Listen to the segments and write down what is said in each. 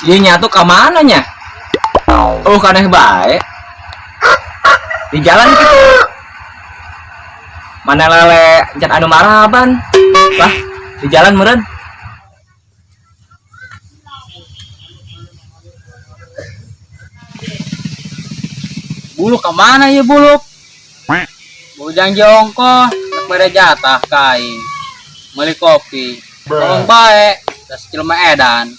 Ieu nyatu ka mana nya? Oh, kaneh bae. Di jalan gitu. Mana lele can anu maraban. Wah, di jalan meureun. Buluk kemana ya buluk? Bujang jongko, nak bere jatah kain. Beli kopi. Ngomong bae, das jelema edan.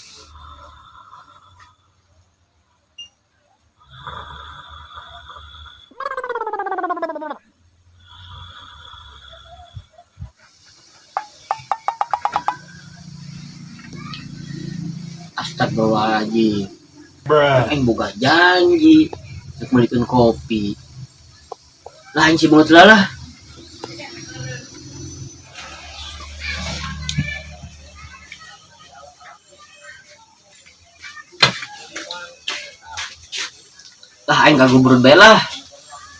Astagfirullahaladzim. Aing boga janji rek meulikeun kopi. Lain si banget lah. Lah aing kagubrut bae lah.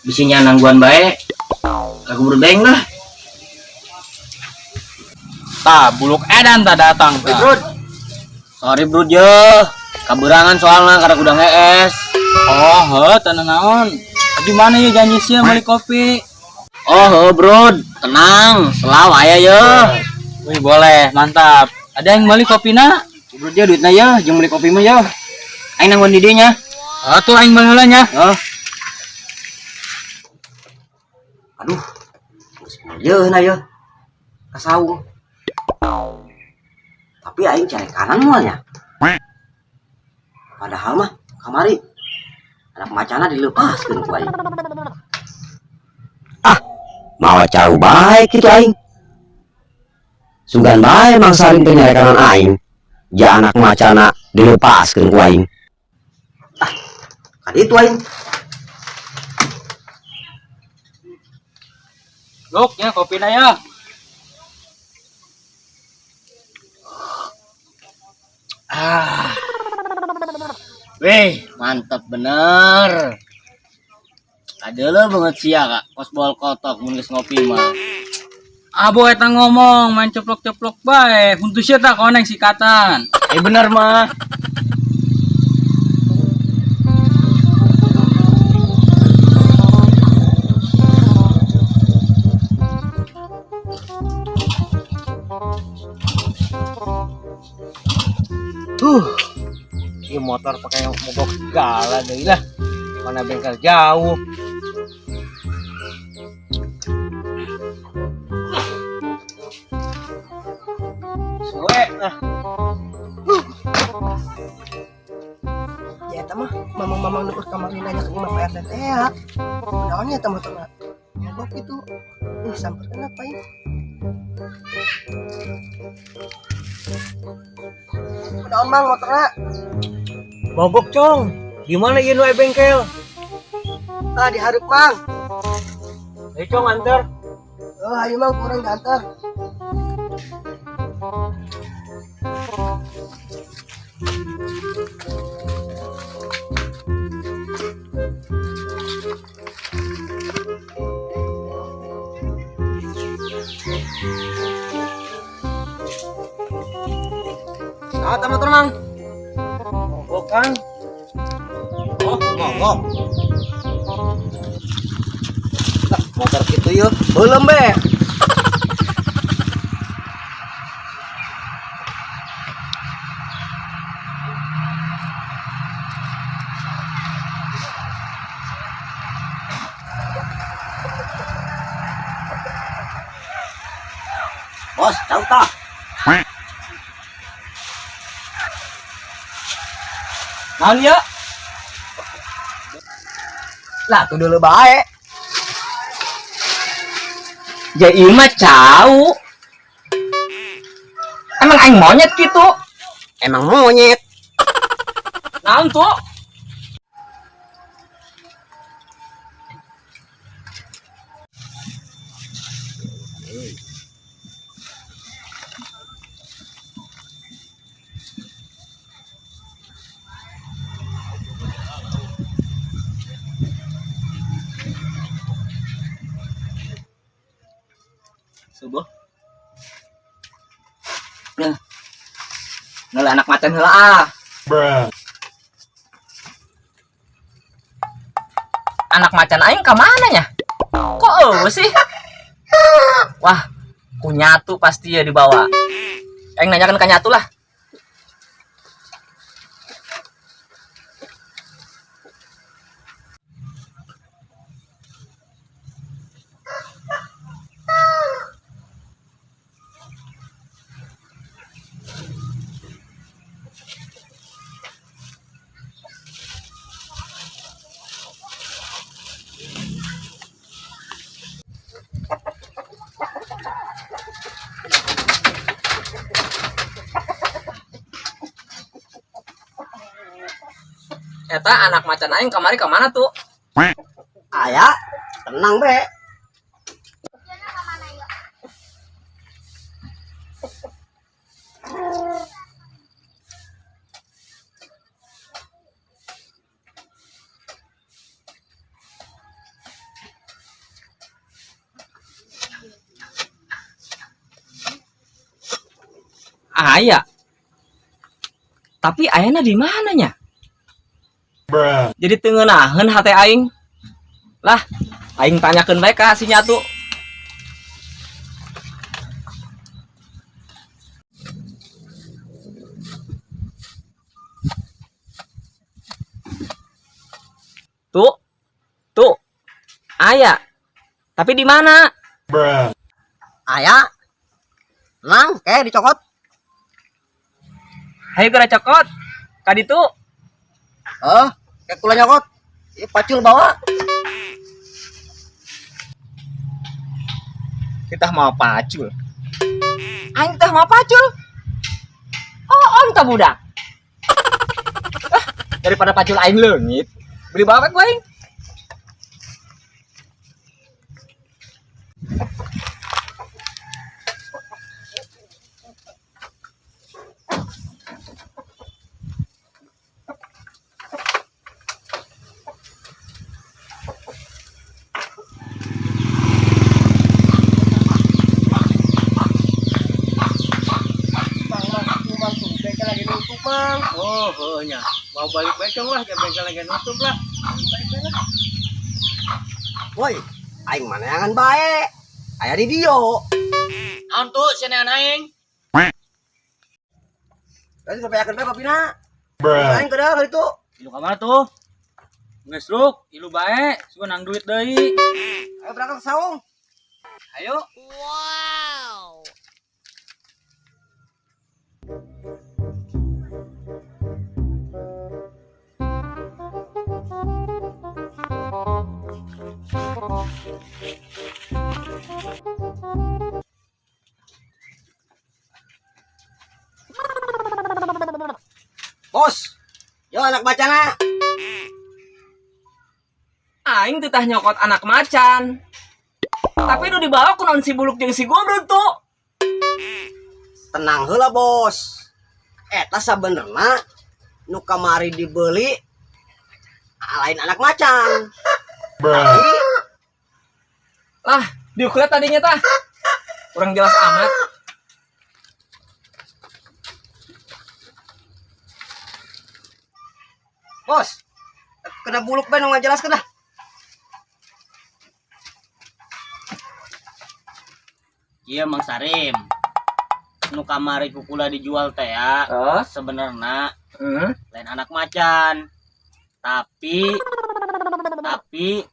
Bisi nya nangguan bae. Kagubrut bae lah. Tah, buluk edan tak datang tah. Brud. Sorry Brud ye. Kaberangan soalna karena kuda ngees. Oh, heuh, teu naon. Di mana ya janji sia beli kopi? Oh, heuh Brud, tenang, selaw aya ye. Wih, boleh, mantap. Ada yang beli kopi na? Brud ye duitna ye, jeung beli kopi mah ye. Aing nangguan di dieu nya. Atuh aing beli heula nya. Oh. Aduh. Geus ye na ye. Ka saung. Tapi aing cari kanan moal nya. Padahal mah kamari anak macana dilepaskeun ku aing. Ah, mawa cau bae kitu aing. Sugan bae Mang Salim teh nyarekanan aing. Ja anak macana dilepaskeun ku aing. Ah, ka ditu aing. Luk ya kopina ya. Ah. Weh, mantap bener. Ada lo banget sia kak, kos bol kotok mun geus ngopi mah. Abo eta ngomong main ceplok-ceplok bae, huntu sia tak koneng sikatan. Bener mah. Ini motor pakai mogok segala deh lah. Mana bengkel jauh. Suwe ah. Ya eta mah mamang-mamang nu kamari nanya ke imah Pak RT teh ya. Naonnya eta motorna? Mogok itu. Ih, samperkeun apa ini? Naon mang motorna? Mogok cong. Gimana ieu nu aya bengkel? Ah, dihareup mang. Ayo cong anter. Oh, ayo mang kurang diantar. Nah, eta motor mang. Mogok kan. Oh, mogok. Lah, motor kitu yeuh. Beuleum be. Bos, cau tah. Naon ya? Lah, tuh dulu bae. Ja ieu mah cau. Emang aing monyet gitu? Emang monyet. Naon tuh? Subuh. Nah. Ngeula anak macan heula ah. Bruh. Anak macan aing ka mana nya? Kok eueuh sih? Wah, ku Nyatu pasti ya dibawa. Aing nanyakan ka Nyatu lah. Eta anak macan aing kamari ka mana tuh? Aya, tenang be. Aya. Tapi ayana di mananya? Jadi teu ngeunaheun hate aing. Lah, aing tanyakeun bae ka si Nyatu. Tuh. Tuh. Aya. Tapi di mana? Aya. Tenang, kayak dicokot. Hayu geura cokot. Ka ditu. Oh, kayak kula nyokot. Ieu pacul bawa. Kita mau pacul. Aing teh mau pacul. Oh, on ta budak. Ah, daripada pacul aing leungit, beli bawa ku aing. Mang, mang, tuh, mang, tuh, bengkel lagi nutup, mang. Oh, heuh nya. Mau balik becong lah, ke bengkel lagi nutup lah. Woi, aing mana yangan bae. Aya di dio. Naon tuh senean aing? Tadi sampai akan bae papina. Aing kedah kali itu. Ilu ka mana tuh? Geus ruk, ilu bae, sugan nang duit deui. Ayo berangkat ke saung. Ayo. Bos, yo anak bacana. Aing teu tah nyokot anak macan. Tapi nu dibawa ku naon si Buluk jeung si Gombrong tuh. Tenang heula, Bos. Eta sabenerna nu kamari dibeli lain anak macan. Tapi Lah, diukur tadinya tah. Kurang jelas amat. Bos, kena Buluk bae nu ngajelaskeun lah. Iya Mang Sarim. Nu kamari ku kula dijual teh ya. Terus? Sebenarnya Hmm. lain anak macan. Tapi tapi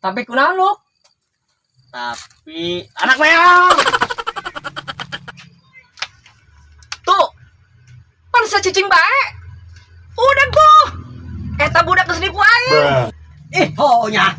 Tapi kunaon lu? Tapi anak meong. Tuh. Pan cicing bae. Udah tuh. Eta budak geus nipu aing. Ih, ho nya.